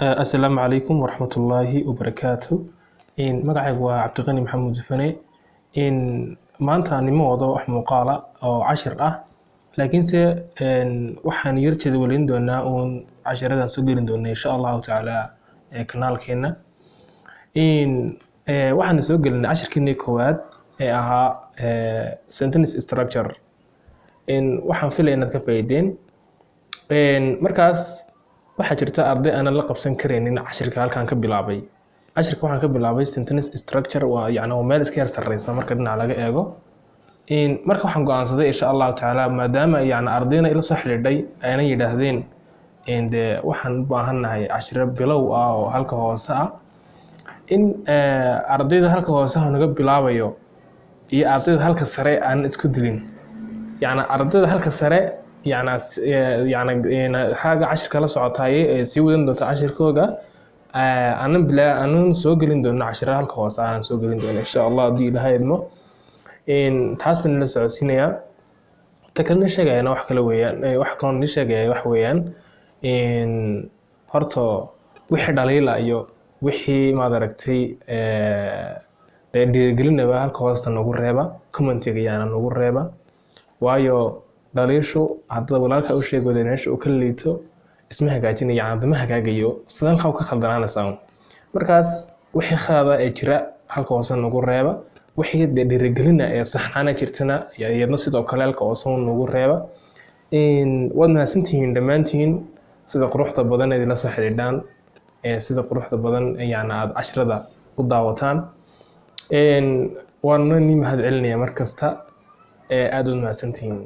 Assalaamu calaykum waraxmatullaahi wabarakaatu. Magacaygu waa Cabdiqani Maxamuud Dufane. Maanta nima wado wax muuqaala oo cashir ah, laakiinse waxaan yar jadwalin doonaa uun cashiradan soo gelin doona, insha Allahu tacaala, kanaalkeena. Waxaan soo gelinay cashirkeenii koowaad ee ahaa sentence structure. Waxaan filaya inaad ka faa'iideen. Markaas waxaa jirta arday aanan la qabsan karaynin cashirka halkaan ka bilaabay. Cashirka waxaan ka bilaabay sentence structure, waa yacni waa meel iska yar sarreysa marka dhinaca laga eego. Marka waxaan go'aansaday, insha Allahu tacaala, maadaama yacni ardayna ila soo xidhiidhay ayna yidhaahdeen dee waxaan u baahannahay cashiro bilow ah oo halka hoose ah, in ardayda halka hoose ah naga bilaabayo iyo ardayda halka sare aan isku dilin. Yacni ardayda halka sare yacni xagga cashirka la socotaaye ee sii wadan doonta cashirkooga, aanan bilaa aanan soo gelin doono cashira halka hoose aanan soo gelin doono, insha Allah, haddii Ilaahay idmo. Taas baan la socodsiinayaa. Ta kalena sheegayana wax kale weeyaan, wax kaloo ni sheegaya wax weeyaan, horta wixii dhaliila iyo wixii, maad aragtay, dee dhiirigelinaba halka hoosta nagu reeba, commentiga yaana nagu reeba, waayo dhaliishu haddaad walaalka u sheegi wada meesha uu ka liito, isma hagaajinayo, yacni ma hagaagayo, sida halkaa u ka khaldanaanaysaa un. Markaas wixii khalada ee jira halka hoose nagu reeba, wixii dee dhiirigelina ee saxnaana jirtana iyadna sidoo kale halka hoose nagu reeba. Waad mahadsantihiin dhammaantiin sida quruxda badan ee la soo xidhiidhaan, sida quruxda badan yacni aad cashrada u daawataan. Waana nii mahad celinaya mar kasta. Aad u mahadsantihiin.